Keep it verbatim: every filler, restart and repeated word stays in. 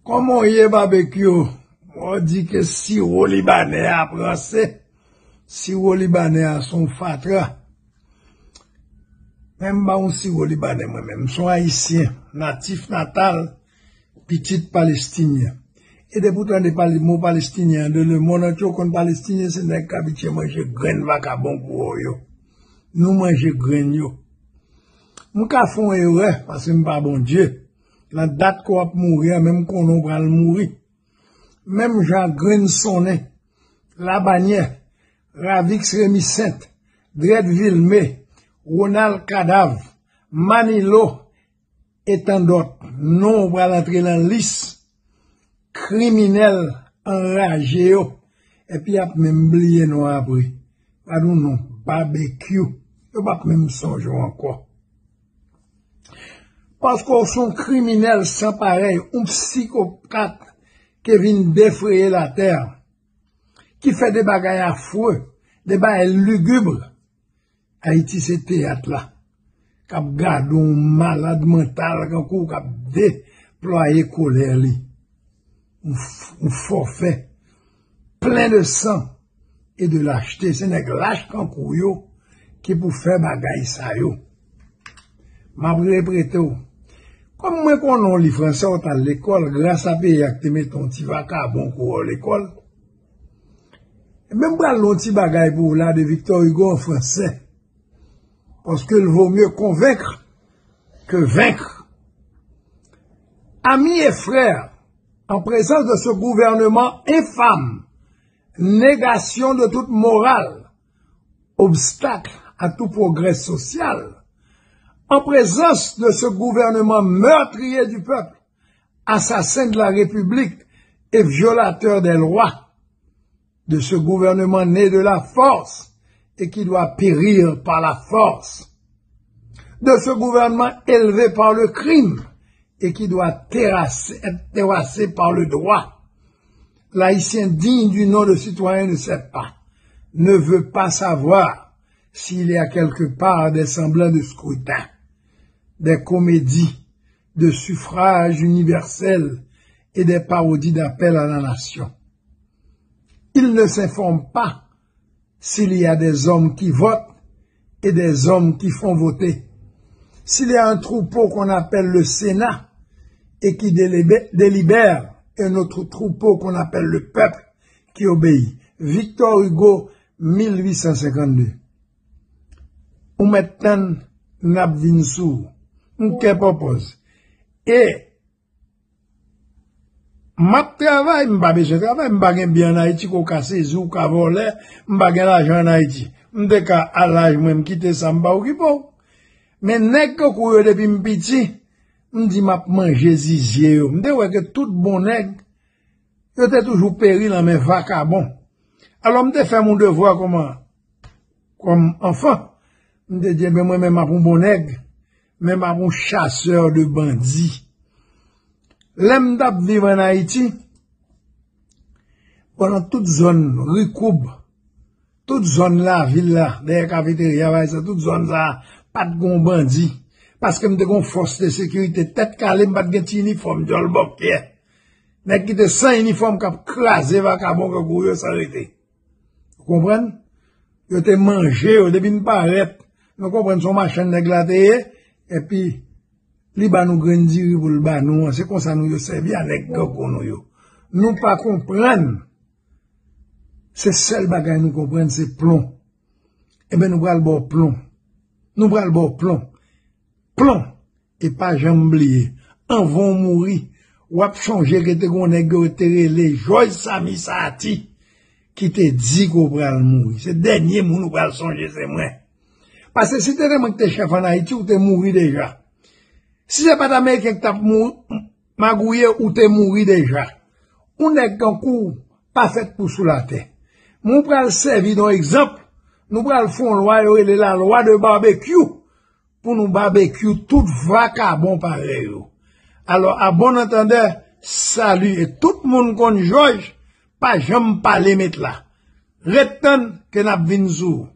Kòman w ye, Babekyou? Mwen di ke siwo libanè a ap ranse. Siwo libanè a se yon fatra. Men m ba yon siwo libanè mwen menm. M se yon Ayisyen, natif natal, pitit Palestinyen. E depi w tande pale mo Palestinyen an, de lemonn antye, w konn Palestinyen se nèg k abitye manje grenn vakabon kou yo. Nou manje grenn yo. M ka fè yon erè, paske m pa Bondye. Nan dat ke w ap mouri an, men m konnen w pral mouri. Menm jan ak Grenn Sonnen, Labanyè, Ravix Remisent, Drèd Vilme, Ronald Kadav, Manilo, e tan dòt. Non w pral antre nan lis kriminèl anraje yo, epi y ap menm bliye non apre. Pa nou non, Babekyou. Yo p ap menm sonje w ankò. Paske w se yon kriminèl san parèy, yon psikopat ki vin defreye latè, ki fè de bagay afre, de bagay ligib. Ayiti se teyat la k ap gade yon malad mantal kankou w k ap deplwaye kolè li. Yon f- yon fòfè plen de san e de lachte. Se nèg lach kankou w yo ki pou fè bagay sa yo. M ap repete w. Kòm mwen konnen w li fransè, w t al lekòl, gras a peyi a ki te mete yon ti vakabon kou w lekòl. Ebyen, m pral li yon ti bagay pou w la de Victor Hugo an fransè. Parce qu'il vaut mieux convaincre que vaincre. Amis et frères, en présence de ce gouvernement infâme, négation de toute morale, obstacle à tout progrès social, en présence de ce gouvernement meurtrier du peuple, assassin de la République et violateur des lois, de ce gouvernement né de la force et qui doit périr par la force, de ce gouvernement élevé par le crime et qui doit terrasser- être terrassé par le droit. L'Haïtien digne du nom de citoyen ne sait pas, ne veut pas savoir s'il y a quelque part des semblants de scrutin, des comédies de suffrage universel et des parodies d'appel à la nation. Il ne s'informe pas s'il y a des hommes qui votent et des hommes qui font voter. S'il y a un troupeau qu'on appelle le Sénat et qui délibè- délibère, et un autre troupeau qu'on appelle le peuple qui obéit. Victor Hugo, mil uit san senkannde. Ou mèt tann, n ap vin sou ou. M kè pòpòz. E m ap travay, m pa bezwen travay, m pa gen byen ann Ayiti ke w ka sezi, w ka vòlè, m pa gen lajan ann Ayiti. M te ka al laj mwen, m kite sa, m pa okipe w. Men nèg tankou yo depi m piti, m di m ap manje zizye yo. M te wè ke tout bon nèg, yo te toujou peri nan men vakabon. Alò, m te fè m yon devwa kòman, kòm anfan. M te di, ebyen, mwen menm m ap yon bon nèg, men m ap yon chasè de bandi. Lè m t ap viv ann Ayiti, pandan tout zòn Ri Koub, tout zòn lavil la, dèyè kafeterya, bagay sa, tout zòn sa a, pa t gen yon bandi. Paske m te gen yon fòs de sekirite tèt kale, m pa t gen ti inifòm djòl bòkyè. Nèg ki te san inifòm k ap kraze vakabon kankou yo san rete. Ou konprann? Yo te manje yo depi n parèt. Nou konprann se yon machann nèg la te ye, epi li ba nou grenn diri pou l ba nou an. Se konsa nou yo sèvi a nèg kankou nou yo. Nou pa konprann. Se sèl bagay nou konprann, se plon. Ebyen, nou pral ba w plon. Nou pral ba w plon. Plon. E pa janm bliye, anvan w mouri, w ap chonje ke te gen yon nèg yo te rele Jòj Sami Sati ki te di ke w pral mouri. Se dènye moun ou pral sonje, se mwen. Paske si te te mwen ki te chèf ann Ayiti, ou te mouri deja. Si se pa t Ameriken ki t ap mou- magouye, ou te mouri deja. Yon nèg tankou w pa fèt pou sou latè. Men w pral sèvi de yon egzanp. Nou pral fè yon lwa yo rele lalwa de babekyou pou nou babekyou tout vakabon parèy yo. Alò, a bon antandè, sali, e tout moun konn Jòj, pa janm pale met la. Ret tann ke n ap vin sou ou.